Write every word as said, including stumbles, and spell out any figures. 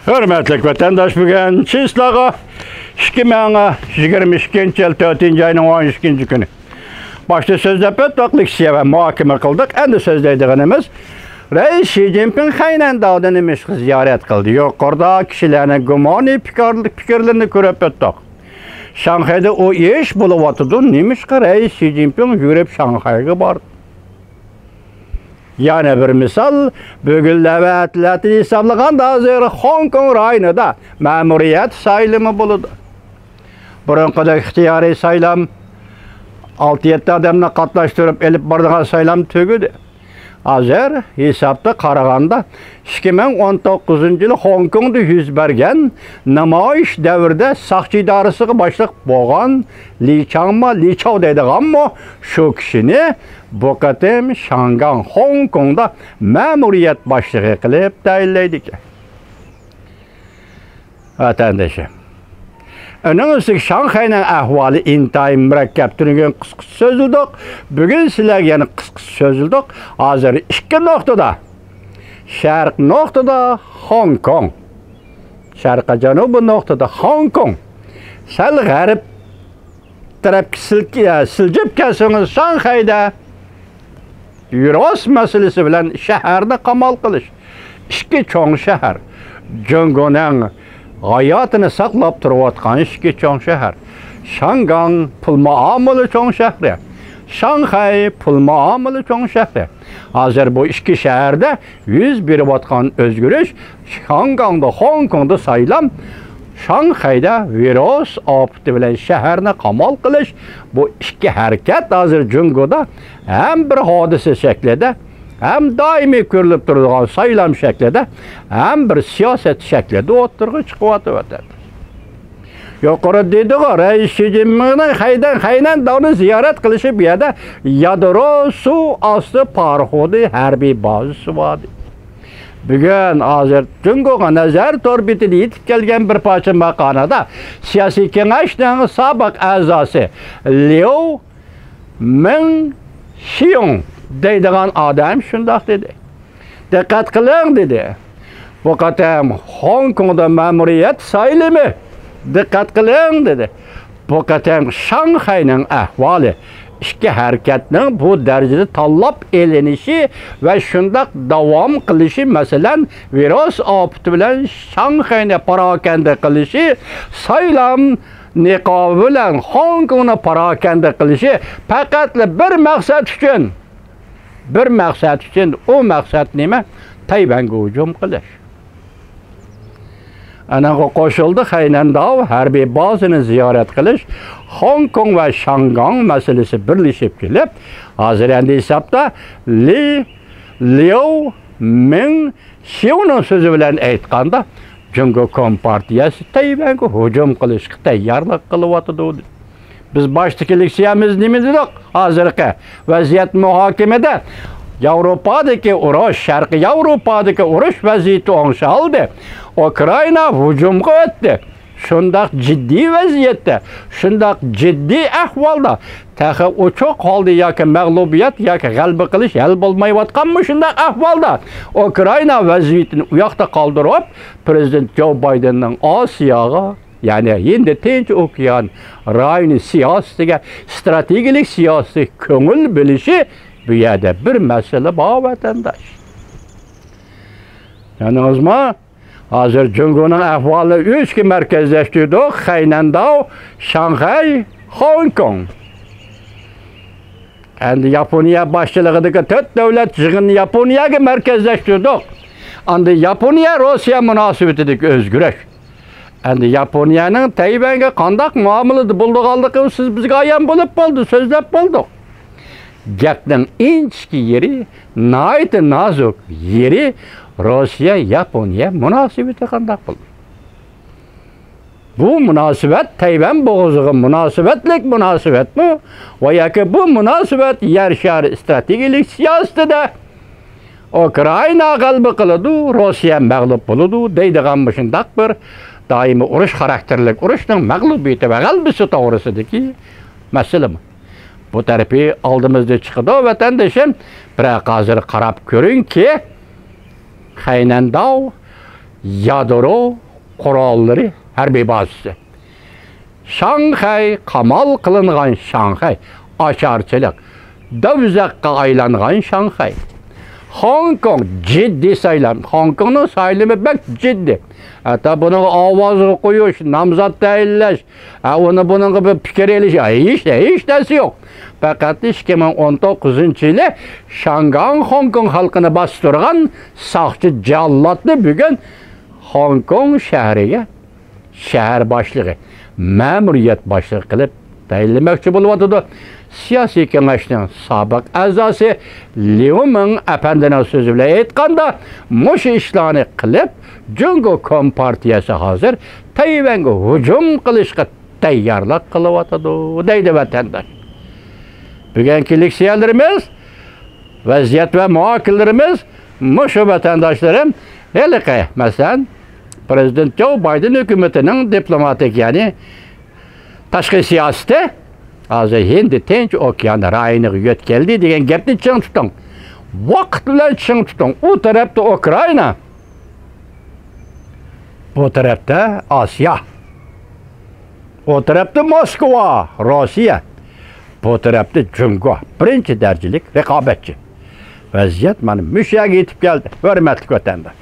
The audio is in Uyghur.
ھۆرمەتلىك ۋەتەنداش، بۈگۈن چىسلاغا ئىككى مىڭ يىگىرمە ئىككىنچى يىل تۆتىنچى ئاينىڭ ئون ئىككىنچى كۈنى. باشتا سۆزلەپ ئۆتتۇق، لېكسىيە ۋە مۇھاكىمە قىلدۇق. ئەمدى سۆزلەيدىغىنىمىز، رەئىس شى جىنپىڭ خەينەنداۋدا نېمىشقا زىيارەت قىلدى؟ يۇقىرىدا كىشىلەرنىڭ گۇمانىي پىكىر-، پىكىرلىرىنى كۆرۈپ ئۆتتۇق. شاڭخەيدە ئۇ ئىش بولۇۋاتىدۇ، نېمىشقا رەئىس شى جىنپىڭ يۈرۈپ شاڭخەيگە باردى؟ يەنە بىر مىسال، بۈگۈنلەر ۋە ئەتىلەردىن ھېسابلىغاندا ھازىر خوڭكوڭ رايونىدا مەمۇرىيەت سايلىمى بولىدۇ. بۇرۇنقىدەك ئىختىيارىي سايلام، ئالتە-يەتتە ئادەمنى قاتناشتۇرۇپ ئېلىپ بارىدىغان سايلام تۈگىدى. ھازىر ھېسابتا قارىغاندا، ئىككى مىڭ ئون توققۇزىنچى يىلى خوڭكوڭدا يۈز بەرگەن نامايىش دەۋرىدە ساقچى ئىدارىسىغا باشلىق بولغان لى چاڭما، لى چاۋ دەيدىغانمۇ، شۇ كىشىنى بۇ قېتىم شاڭگاڭ خوڭكوڭدا مەمۇرىيەت باشلىقى قىلىپ تەيىنلەيدىكەن. ۋەتەندىشىم، ئۇنىڭ ئۈستىگە شاڭخەينىڭ ئەھۋالى ئىنتايىن مۇرەككەپ. تۈنۈگۈن قىسقىچە سۆزلىدۇق، بۈگۈن سىلەرگە يەنە قىسقىچە سۆزلىدۇق. ھازىر ئىككى نۇقتىدا، شەرق نۇقتىدا خوڭكوڭ، شەرقىي جەنۇبىي نۇقتىدا خوڭكوڭ، سەل غەرب تەرەپكە سىلك-، سىلجىپ كەلسىڭىز، شاڭخەيدە ۋىرۇس مەسىلىسى بىلەن شەھەرنى قامال قىلىش، ئىككى چوڭ شەھەر، جۇڭگونىڭ ھاياتىنى ساقلاپ تۇرۇۋاتقان ئىككى چوڭ شەھەر، شاڭگاڭ پۇل مۇئامىلە چوڭ شەھىرى، شاڭخەي پۇل مۇئامىلە چوڭ شەھىرى. ھازىر بۇ ئىككى شەھەردە يۈز بېرىۋاتقان ئۆزگىرىش، شاڭگاڭدا، خوڭكوڭدا سايلام، شاڭخەيدە ۋىرۇس ئاپىتى بىلەن شەھەرنى قامال قىلىش، بۇ ئىككى ھەرىكەت ھازىر جۇڭگودا ھەم بىر ھادىسە شەكلىدە، ھەم دائىمىي كۆرۈلۈپ تۇرىدىغان سايلام شەكلىدە، ھەم بىر سىياسەت شەكلىدە ئوتتۇرىغا چىقىۋاتىۋاتىدۇ. يۇقىرىدا دېدىغۇ، رەئىس شى جىنپىڭنىڭ خەيدەن-، خەينەنداۋنى زىيارەت قىلىشى بۇ يەردە يادرو سۇ ئاستى پاراخوتى ھەربىي بازىسى بار. بۈگۈن ھازىر جۇڭگوغا نەزەر تور بېتىدە يېتىپ كەلگەن بىر پارچە ماقالىدە سىياسىي كېڭەشنىڭ سابىق ئەزاسى ليۇ مىڭ شيۇڭ دەيدىغان ئادەم شۇنداق دېدى. دىققەت قىلىڭ، دېدى. بۇ قېتىم خوڭكوڭدا مەمۇرىيەت سايلىمى. دىققەت قىلىڭ، دېدى. بۇ قېتىم شاڭخەينىڭ ئەھۋالى، ئىككى ھەرىكەتنىڭ بۇ دەرىجىدە تاللاپ ئېلىنىشى ۋە شۇنداق داۋام قىلىشى، مەسىلەن، ۋىرۇس ئاپىتى بىلەن شاڭخەينى پاراكەندە قىلىشى، سايلام نىقابى بىلەن خوڭكوڭنى پاراكەندە قىلىشى پەقەتلا بىر مەقسەت ئۈچۈن. بىر مەقسەت ئۈچۈن، ئۇ مەقسەت نېمە؟ تەيۋەنگە ھۇجۇم قىلىش. ئەنىڭغا قوشۇلدى خەينەنداۋ ھەربىي بازىنى زىيارەت قىلىش، خوڭكوڭ ۋە شاڭگاڭ مەسىلىسى بىرلىشىپ كېلىپ، ھازىر ئەمدى ھېسابتا لى، ليۇ مىڭ شيۇنىڭ سۆزى بىلەن ئېيتقاندا، جۇڭگو كومپارتىيەسى تەيۋەنگە ھۇجۇم قىلىشقا تەييارلىق قىلىۋاتىدۇ. بىز باشتىكى لېكسىيەمىزدە نېمە دېدۇق؟ ھازىرقى ۋەزىيەت مۇھاكىمىدە ياۋروپادىكى ئۇرۇش، شەرقىي ياۋروپادىكى ئۇرۇش ۋەزىيىتى ئوڭشالدى. ئۇكرائىنا ھۇجۇمغا ئۆتتى. شۇنداق جىددىي ۋەزىيەتتە، شۇنداق جىددىي ئەھۋالدا، تېخى ئوچۇق ھالدا ياكى مەغلۇبىيەت ياكى غەلىبە قىلىش ھەل بولمايۋاتقان مۇشۇنداق ئەھۋالدا، ئۇكرائىنا ۋەزىيىتىنى ئۇ ياقتا قالدۇرۇپ، پىرېزىدېنت جو بايدېننىڭ ئاسىياغا، يەنى ھىندى تىنچ ئوكيان رايونى سىياسىتىگە، ئىستراتېگىيەلىك سىياسىتىگە كۆڭۈل بۆلۈشى بۇ يەردە بىر مەسىلە بار، ۋەتەنداش. ئاڭلىدىڭىزمۇ؟ ھازىر جۇڭگونىڭ ئەھۋالىنى ئۈچكە مەركەزلەشتۈردۇق، خەينەنداۋ، شاڭخەي، خوڭكوڭ. ئەمدى ياپونىيە باشچىلىقىدىكى تۆت دۆلەت يىغىنىنى ياپونىيەگە مەركەزلەشتۈردۇق. ئاندىن ياپونىيە، روسىيە مۇناسىۋىتىدىكى ئۆزگىرىش. ئەمدى ياپونىيەنىڭ تەيۋەنگە قانداق مۇئامىلىدە بولىدىغانلىقى سىز بىزگە ئايان بولۇپ بولدى، سۆزلەپ بولدۇق. گەپنىڭ ئىنچىكە يېرى، ناھايىتى نازۇك يېرى، روسىيە-ياپونىيە مۇناسىۋىتى قانداق بولدى؟ بۇ مۇناسىۋەت تەيۋەن بوغۇزىغا مۇناسىۋەتلىك مۇناسىۋەتمۇ؟ ۋە ياكى بۇ مۇناسىۋەت يەر شارى ئىستراتېگىيەلىك سىياسىتىدە ئۇكرائىنا غەلىبە قىلىدۇ، روسىيە مەغلۇپ بولىدۇ دەيدىغان مۇشۇنداق بىر دائىمىي ئۇرۇش خاراكتېرلىك ئۇرۇشنىڭ مەغلۇبىيىتى ۋە غەلىبىسى توغرىسىدىكى مەسىلىمۇ. بۇ تەرىپى ئالدىمىزدا چىقىدۇ، ۋەتەندىشىم. بىراق ھازىر قاراپ كۆرۈڭكى، خەينەنداۋ يادرو قوراللىرى ھەربىي بازىسى. شاڭخەي، قامال قىلىنغان شاڭخەي، ئاچارچىلىق دوزاخقا ئايلانغان شاڭخەي. خوڭكوڭ جىددىي سايلام. خوڭكوڭنىڭ سايلىمى بەك جىددىي. ھەتتا بۇنىڭغا ئاۋازغا قويۇش، نامزات تەيىنلەش، ھە، ئۇنى بۇنىڭغا بىر پىكىر ئېلىش، ھېچ، ھېچ نەرسە يوق. پەقەت ئىككى مىڭ ئون توققۇزىنچى يىلى شاڭگاڭ خوڭكوڭ خەلقىنى باستۇرغان ساقچى جاللاتنى بۈگۈن خوڭكوڭ شەھىرىگە شەھەر باشلىقى، مەمۇرىيەت باشلىقى قىلىپ تەيىنلىمەكچى بولۇۋاتىدۇ. سىياسىي كېڭەشنىڭ سابىق ئەزاسى ليۇ مىڭ ئەپەندىنىڭ سۆزى بىلەن ئېيتقاندا، مۇشۇ ئىشلارنى قىلىپ، جۇڭگو كومپارتىيەسى ھازىر تەيۋەنگە ھۇجۇم قىلىشقا تەييارلىق قىلىۋاتىدۇ، دەيدۇ ۋەتەنداش. بۈگۈنكى لېكسىيەلىرىمىز، ۋەزىيەت ۋە مۇھاكىمىلىرىمىز مۇشۇ ۋەتەنداشلىرىم ھېلىقى، مەسىلەن، پىرېزىدېنت جو بايدېن ھۆكۈمىتىنىڭ دىپلوماتىك، يەنى تاشقى سىياسىتى ھازىر ھىندى تىنچ ئوكيان رايونىغا يۆتكەلدى دېگەن گەپنى چىڭ تۇتۇڭ. ۋاقىت بىلەن چىڭ تۇتۇڭ. ئۇ تەرەپتە ئۇكرائىنا، بۇ تەرەپتە ئاسىيا. ئۇ تەرەپتە موسكۋا، روسىيە. بۇ تەرەپتە جۇڭگو، بىرىنچى دەرىجىلىك رىقابەتچى. ۋەزىيەت مانا مۇشۇ يەرگە يېتىپ كەلدى، ھۆرمەتلىك ۋەتەنداش.